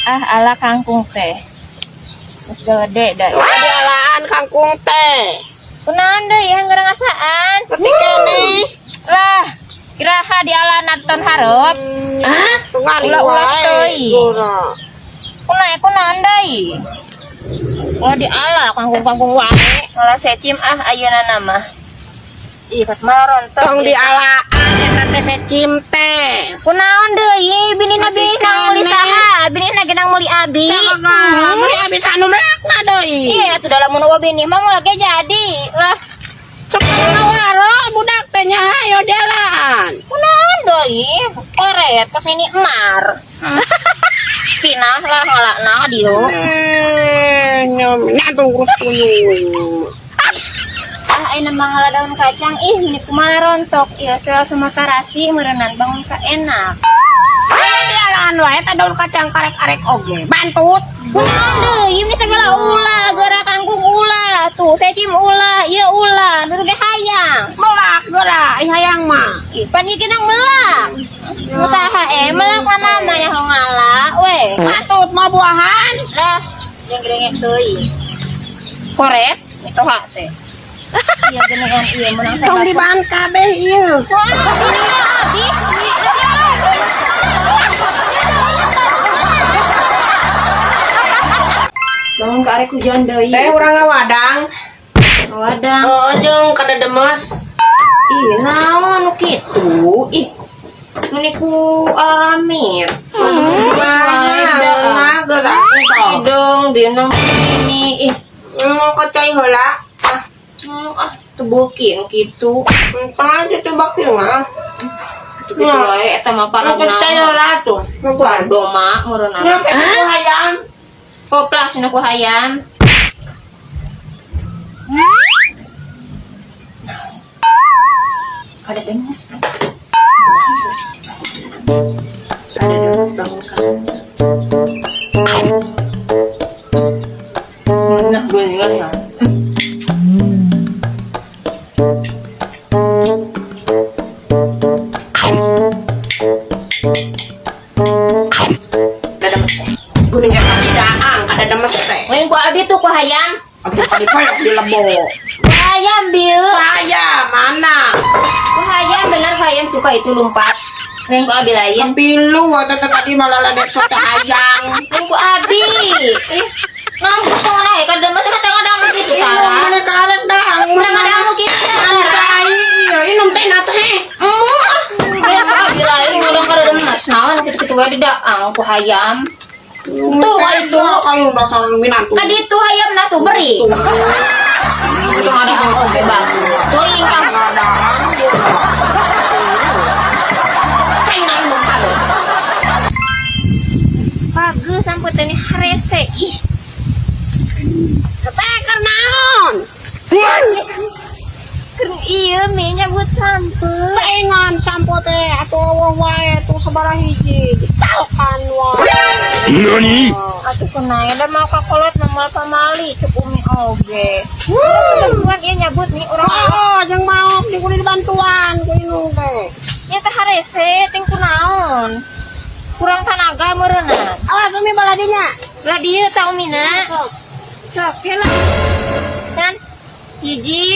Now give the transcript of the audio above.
Ah, ala kangkung teh. Geus gede da. Dialaan kangkung teh. Kunaon deui yang ngasaan? Leutik keneh. Lah, iraha diala nonton hareup. Ah, tungali Ulah-ulah wae. teuing. Gura. Kunaon kunaon deui? Ulah diala kangkung-kangkung wae. Malah secim ah ayeuna mah. Ih, kat malah rontok. Tong dialaan eta teh secim teh. Kunaon deui binina Leutik binina meuli keneh. saha? Binina genang meuli abi. Sagala meuli abi anu melakna deui. Iya, atuh dalam mun eueuh bini mah moal ge jadi. Lah, Sok ngawaro budak teh nya hayo dialaan. kunaon deui? Koret pas ini emar. Pinah lah ngalakna dieu. Eh, nyantung terus tuyul. Ah, ayeuna mah ngala daun kacang ih ini kumaha rontok. Ieu soal sama tarasi meureunan bangun ka enak. Ayo dialaan wae teh daun kacang karek-arek oge. Bantut. Kunaon deui ini segala ulah, geura kangkung ulah, tuh secim ulah, ieu ulah, nu ge hayang. Melak geura, ih hayang mah. Ih, pan ieu genang melak. Usaha melak mana mah yang ngala we. Bantut mau buahan. Lah, yang gerengek deui. Koret itu hak teh. Iya geningan iya menang Tong dibahan kabeh ieu. Wah, ini abi. Bangun ke arek hujan deui. Teh urang ngawadang. Wadang. Oh, jeung kadedemes. Ih, naon nu kitu? Ih. Meni ku alamit. Nah, geura tuh. Hidung dinong ini ih. Kocai heula. Ah, Ah, tebukin kitu. Pangan ditebak ieu mah. Kitu wae eta mah parah Kocai heula tuh. Nungguan. Doma meureunna. Nyampe ku hayam. Koplah cenah ku hayam. Kada dengus. Kada dengus bangun ka. Nah, gue ingat ya. Kada demes teh. Guning eta daang kadedemes teh. Lain ku abi tuh ku hayam. Abdi kali koyok di lebo. Ku hayam bieu. Saya mana? Ku hayam bener hayam tuh ka itu lompat. Lain ku abi lain. Pilu eta teh tadi malah ledek sote hayang. Lain ku abi. Ih, ngamuk tuh ngeunah kada demes mah teu ngadang gitu Inum Tara. mana karek daang. Teu ngadang gitu Tara. Cai ieu inum teh na teh. Ah, lain ku abi lain ngadang kada demes naon kitu-kitu wae didaang ku hayam. Tuh ka itu. Kayu dasar minantu. Ka ditu hayamna tuh beri. Itu ngadang oge bagus. Teuing ka. Ngadang. Cai na inum kabeh. Bagus sampai teh harese ih. Teh keur naon? Keur ieu mi nyabut sampe. Pengen sampo teh atuh eueuh wae tuh sabaraha hiji. Ditaokan wae. NANI? Atuh kunaon da mau kakolot mah moal pamali cek umi oge. Bantuan ieu nyabut nih urang. Oh, jeung maok di kudu dibantuan ku inung teh. Nya teh harese ting kunaon. Kurang tanaga meureunna. Awas umi baladinya. Lah dieu ta umina. Sok heula. Kan hiji,